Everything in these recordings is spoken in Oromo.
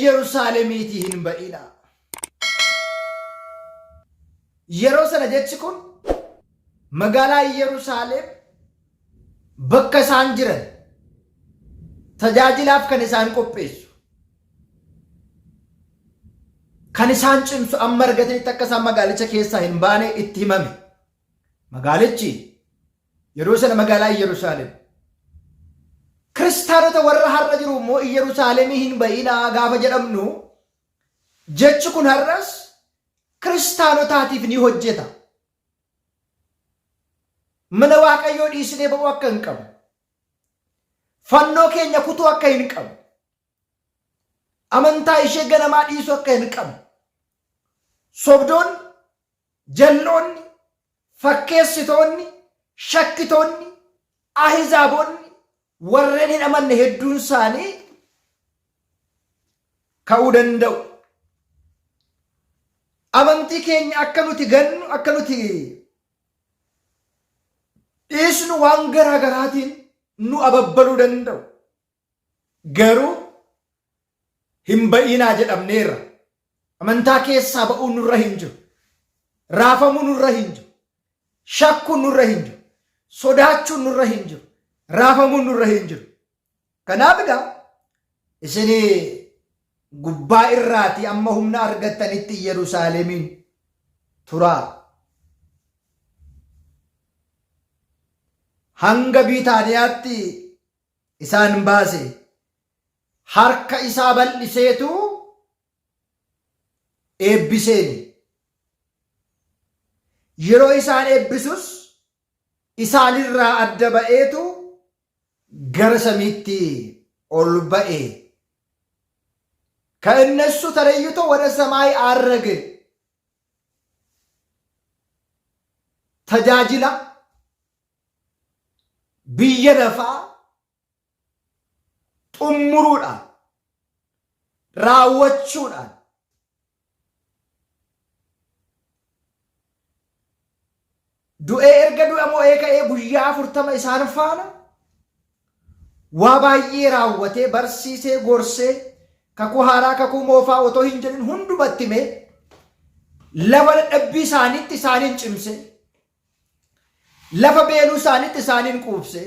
Iyyerusaalemiitii hin ba'inaa. Yeroo sana jechi kun magaalaa Iyyerusaalem bakka isaan jiran tajaajilaaf kan isaan qopheessu, kan isaan cimsu amma argatanitti akka isaan magaalicha keessaa hin baane itti himame. Magaalichi yeroo sana magaalaa Iyyerusaalem. Kiristaanota warra har'a jiru immoo Iyyerusaalemii hin ba'inaa gaafa jedhamnu jechi kun har'as kiristaanotaatiif ni hojjeta. Mana Waaqayyoo dhiisnee ba'uu akka hin qabne. Fannoo keenya kutuu akka hin qabne. Amantaa ishee ganamaa dhiisuu akka hin qabne. Sobdoonni, jalloonni, fakkeessitoonni, shakkitoonni, ahizaabonni, warreen hin amanne hedduun isaanii ka'uu danda'u. Amantii keenya akka nuti gannu, akka nuti dhiisnu waan garaa garaatiin nu ababbaluu danda'u. Garuu hin ba'iinaa jedhamneerra. Amantaa keessaa ba'uun nurra hin jiru. Raafamuun nurra hin jiru. Shakkuun nurra hin jiru. Sodaachuun nurra hin jiru. Raafamuun nurra hin jiru. Kanaaf egaa isin gubbaa irraatii amma humna argattanitti Yerusaalemiin turaa. Hanga Biitaaniyaatti isaan baase. Harka isaa bal'iseetu eebbiseeni. Yeroo isaan eebbisus isaanirraa adda ba'eetu gara samiitti ol ba'e. ከእነሱ ተለይቶ ወደ ሰማይ አረገ። Tajaajila biyya lafaa xummuruudhaan raawwachuudhaan du'ee erga du'a mo'ee ka'ee guyyaa 40 isaan faana waa baay'ee raawwatee barsiisee gorsee kakuu haaraa kakuu moofaa otoo hin jedhin hundumatti himee lafa dadhabbii isaaniitti isaaniin cimse Lafa beeluu isaaniitti isaaniin quubse.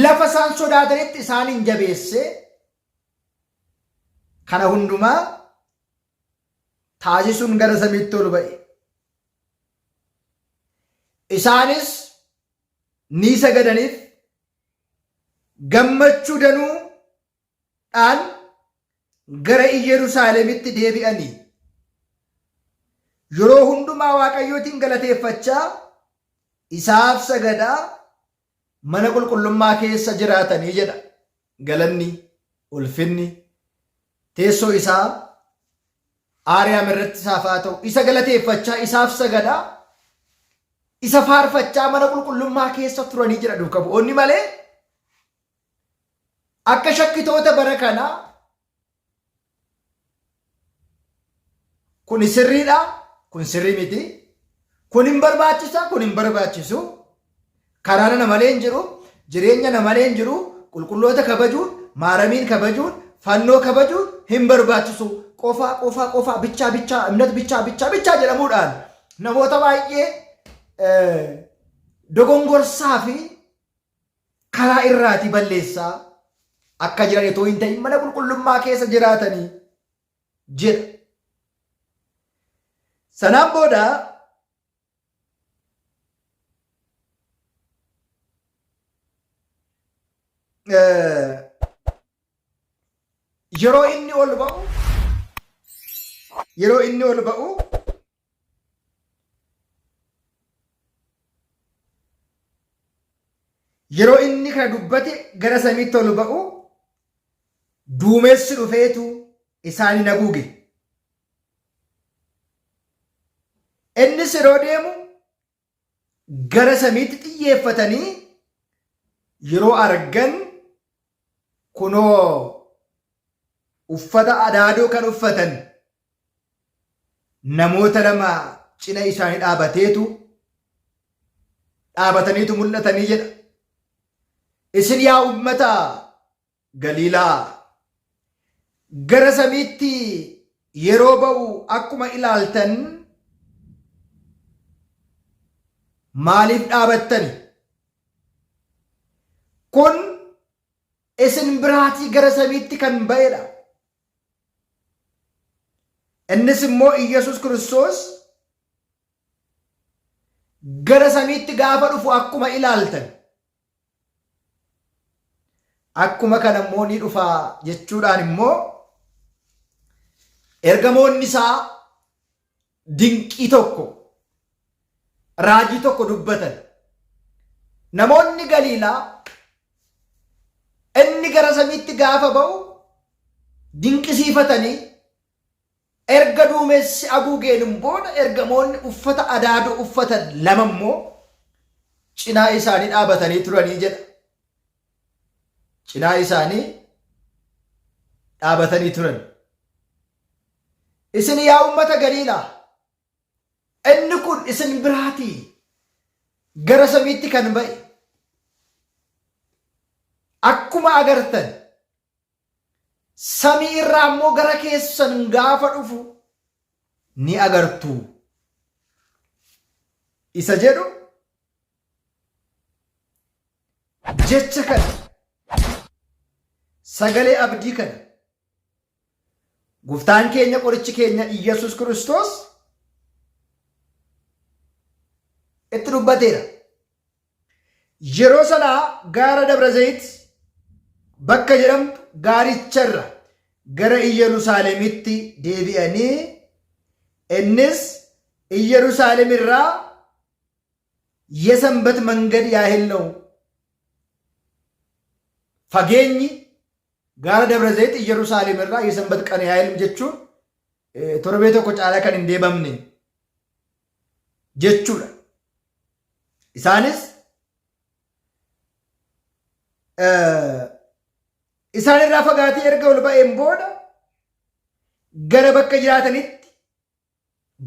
Lafa isaan sodaatanitti isaaniin jabeesse. Kana hundumaa taasisuun gara samiitti ol ba'e. Isaanis ni sagadaniif gammachuu danuu dhaan gara Iyyeruusaalemitti deebi'anii yeroo hundumaa Waaqayyootiin galateeffachaa isaaf sagadaa mana qulqullummaa keessa jiraatanii jedha. Galanni, ulfinni, teessoo isaa Aariyaam irratti isaaf haa ta'u. Isa galateeffachaa isaaf sagadaa isa faarfachaa mana qulqullummaa keessa turanii jedha duuka bu'oonni malee Akka shakkitoota bara kanaa kun sirriidha, kun sirrii miti, kun hin barbaachisa, kun hin barbaachisu, karaa na malee hin jiru, jireenya na malee hin jiru, qulqulloota kabajuun, maaramiin kabajuun, fannoo kabajuun hin barbaachisu. Qofaa qofaa qofaa bichaa bichaa imnat bichaa bichaa bichaa jedhamuudhaan namoota baay'ee dogongorsaa fi karaa irraatii balleessaa akka jiran itoo hin ta'in mana qulqullummaa keessa jiraatanii jedha. Sanaan booda yeroo inni ol ba'u yeroo inni ol ba'u Yeroo inni kana dubbate gara samiitti ol ba'u duumessi dhufeetu isaan haguuge. Innis yeroo deemu gara samiitti xiyyeeffatanii yeroo argan kunoo uffata adaadoo kan uffatan namoota lama cina isaanii dhaabateetu dhaabataniitu mul'atanii jedha. Isin yaa ummata Galiilaa! Gara samiitti yeroo ba'u akkuma ilaaltan maaliif dhaabattani? Kun isin biraatii gara samiitti kan ba'edha. Innis immoo Iyyasuus Kiristoos gara samiitti gaafa dhufu akkuma ilaaltan akkuma kana immoo ni dhufa jechuudhaan immoo ergamoonni isaa dinqii tokko raajii tokko dubbatan. Namoonni Galiilaa inni gara samiitti gaafa ba'u dinqisiifatanii Erga duumessi haguugeen booda ergamoonni uffata adaadoo uffatan lama immoo cinaa isaanii dhaabatanii turanii jedha. Cinaa isaanii dhaabatanii turan. Isin yaa ummata Galiilaa, inni kun isin biraatii gara samiitti kan ba'e. Akkuma agartan Samii irraa immoo gara keessan gaafa dhufu ni agartu. Isa jedhu jecha kana sagalee abdii kana Gooftaan keenya qorichi keenya Iyyasuus Kiristoos itti dubbateera. Yeroo sana gaara Dabra Zayit bakka jedhamtu gaaricharra gara Iyyeruusaalemitti deebi'anii innis Iyyeruusaalem irraa የሰንበት መንገድ ያህል ነው። Fageenyi gaara Dabra Zayit Iyyeruusaalem irraa የሰንበት ቀን ያህል jechuun torbee tokko caalaa kan hin deemamne jechuudha. Isaanis isaan irraa fagaatee erga ol ba'een booda gara bakka jiraatanitti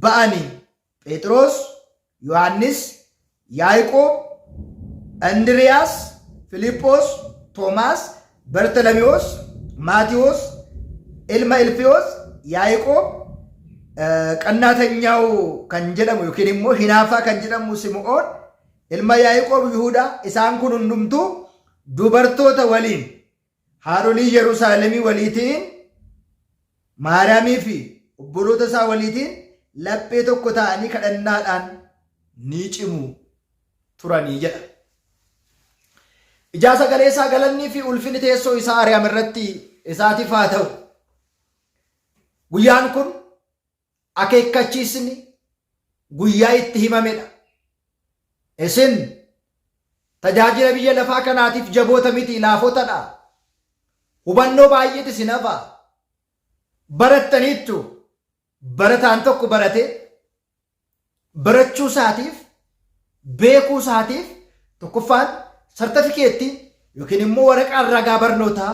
ba'anii Phexros, Yohaannis, Yaaqoob, Indiriyaas, Filiphos, Toomaas, Bartalamiyoos, Maatiyoos, ilma Ilfiyoos, Yaaqoob, qannaatanyaaw kan jedhamu yookiin immoo hinaafaa kan jedhamu Simi'oon, ilma Yaaqoob Yihudaa, isaan kun hundumtuu dubartoota waliin haadholii Yerusaalemii waliitiin Maariyaamii fi obboloota isaa waliitiin laphee tokko ta'anii kadhannaadhaan ni cimu turanii jedha. Ijaa sagalee isaa galannii fi ulfinni teessoo isaa Ariyaam irratti isaatiif haa ta'u. Guyyaan kun akeekkachiisni guyyaa itti himamedha. Isin tajaajila biyya lafaa kanaatiif jaboota miti laafotadha. Hubannoo baay'eetu isin hafa. Barattaniittu barataan tokko baratee barachuu isaatiif beekuu isaatiif tokkoffaan sartifikeettiin yookiin immoo waraqaan ragaa barnootaa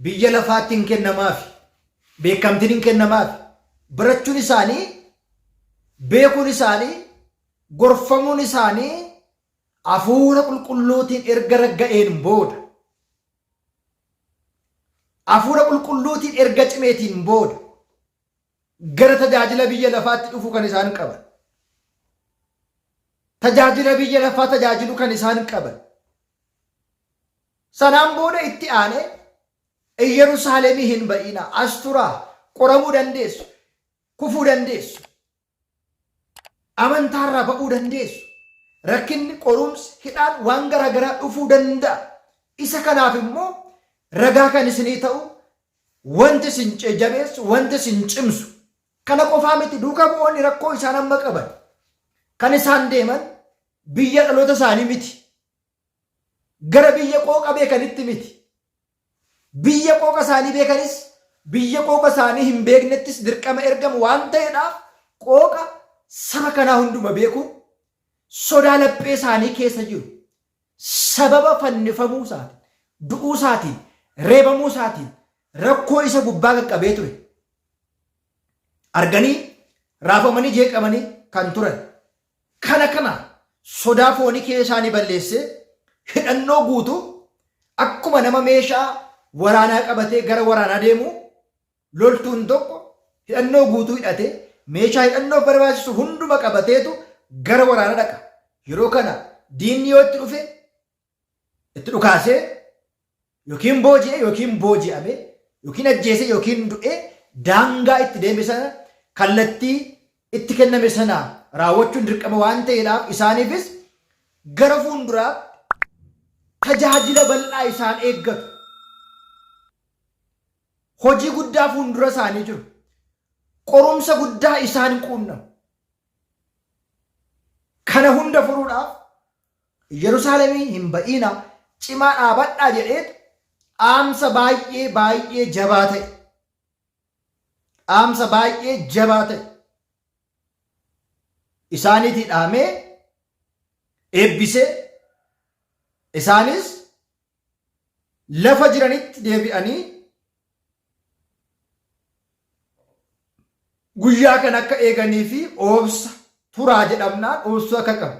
biyya lafaatti hin kennamaafi. Beekamtiin hin kennamaafi. Barachuun isaanii, beekuun isaanii, gorfamuun isaanii hafuura qulqulluutiin erga ragga'een booda hafuura qulqulluutiin erga cimeetiin booda gara tajaajila biyya lafaatti dhufuu kan isaan qaban. Tajaajila biyya lafaa tajaajilu kan isaan qaban. Sanaan booda itti aanee Iyyerusaalemii hin ba'inaa, as turaa, qoramuu dandeessu, kufuu dandeessu, amantaarraa ba'uu dandeessu. Rakkinni, qorumsi, hidhaan waan garaagaraa dhufuu danda'a. Isa kanaaf immoo ragaa kan isinii ta'u Wanti isin jabeessu, wanti isin cimsu. Kana qofaa miti duuka bu'oonni rakkoo isaan amma qaban. Kan isaan deeman biyya dhaloota isaanii miti. Gara biyya qooqa beekanitti miti. Biyya qooqa isaanii beekanis biyya qooqa isaanii hin beeknettis dirqama ergamu waan ta'eedhaaf qooqa saba kanaa hunduma beekuun sodaa laphee isaanii keessa jiru Sababa fannifamuu isaatiin, du'uu isaatiin, reebamuu isaatiin rakkoo isa gubbaa qaqqabee ture arganii raafamanii jeeqamanii kan turan. Kana kana sodaa foonii keessa isaanii balleessee hidhannoo guutuu akkuma nama meeshaa waraanaa qabatee gara waraanaa deemuu Loltuun tokko hidhannoo guutuu hidhatee meeshaa hidhannoof barbaachisu hunduma qabateetu gara waraana dhaqa. Yeroo kana diinni yoo itti dhufe itti dhukaasee yookiin booji'e yookiin booji'ame yookiin ajjeese yookiin du'e daangaa itti deeme sana kallattii itti kenname sana raawwachuun dirqama waan ta'eedhaaf isaaniifis gara fuulduraatti tajaajila bal'aa isaan eeggatu. Hojii guddaa fuuldura isaanii jiru. Qorumsa guddaa isaan quunnamu. Kana hunda furuudhaaf Yerusaalemii hin ba'iinaa, cimaa dhaabadhaa jedheetu dhaamsa baay'ee baay'ee jabaa ta'e. Dhaamsa baay'ee jabaa ta'e. Isaaniitii dhaamee eebbisee isaanis lafa jiranitti deebi'anii guyyaa kan akka eeganii fi obsa turaa jedhamnaan obsuu akka qabu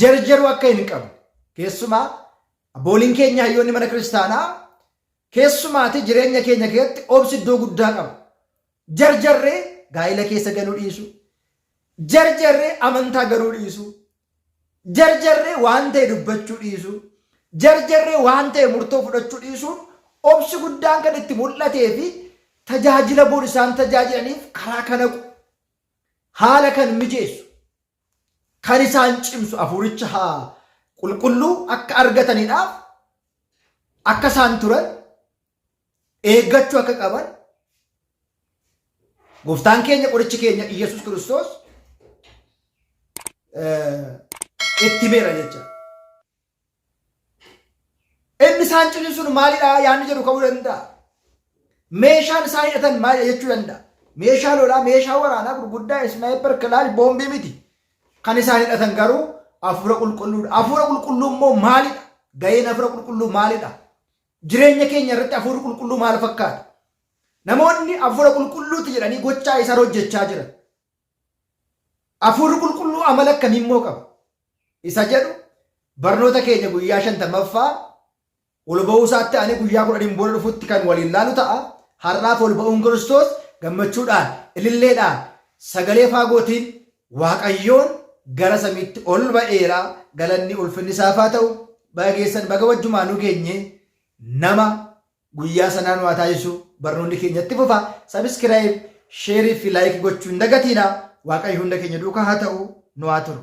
jarjaruu akka hin qabne keessumaa abbooliin keenya hayyoonni mana kiristaanaa keessumaati jireenya keenya keessatti obsi iddoo guddaa qaba. Jarjarree gaa'ila keessa galuu dhiisu, jarjarree amantaa galuu dhiisu, Jarjarree waan ta'e dubbachuu dhiisuu, jarjarree waan ta'e murtoo fudhachuu dhiisuun obsi guddaan kan itti mul'atee fi tajaajila bor isaan tajaajilaniif karaa kan haqu, haala kan mijeessu, kan isaan cimsu hafuuricha haa qulqulluu akka argataniidhaaf akka isaan turan eeggachuu akka qaban gooftaan keenya qorichi keenya Iyyasuus Kiristoos itti himeera jecha. Inni isaan ciniinsuun maalidha yaadni jedhu ka'uu danda'a. Meeshaan isaan hidhatan maalidha jechuu danda'a. Meeshaa lolaa, meeshaa waraanaa gurguddaa, isnaayiper, kilaash, boombii miti. Kan isaan hidhatan garuu hafuura qulqulluudha. Hafuura qulqulluu immoo maalidha? Gaheen hafuura qulqulluu maalidha? Jireenya keenya irratti hafuurri qulqulluu maal fakkaata? Namoonni hafuura qulqulluuti jedhanii gochaa isaan hojjechaa jiran. Hafuurri qulqulluu amala akkamii immoo qaba? Isa jedhu barnoota keenya guyyaa 50ffaa ol ba'uu isaatti aanee guyyaa 10n booda dhufutti kan waliin laalu ta'a. Har'aaf ol ba'uun Kiristoos gammachuudhaan, ililleedhaan, sagalee faagootiin Waaqayyoon gara samiitti ol ba'eera, galanni ulfinni isaaf haa ta'u. Baga geessan baga wajjumaanuu geenye nama guyyaa sanaa nu haa taasisu. Barnoonni keenya itti fufa. Sabiskiraayib, sheerii fi laayikii gochuu hin dagatiina. Waaqayyo hunda keenya duukaa haa ta'u nu haa turu.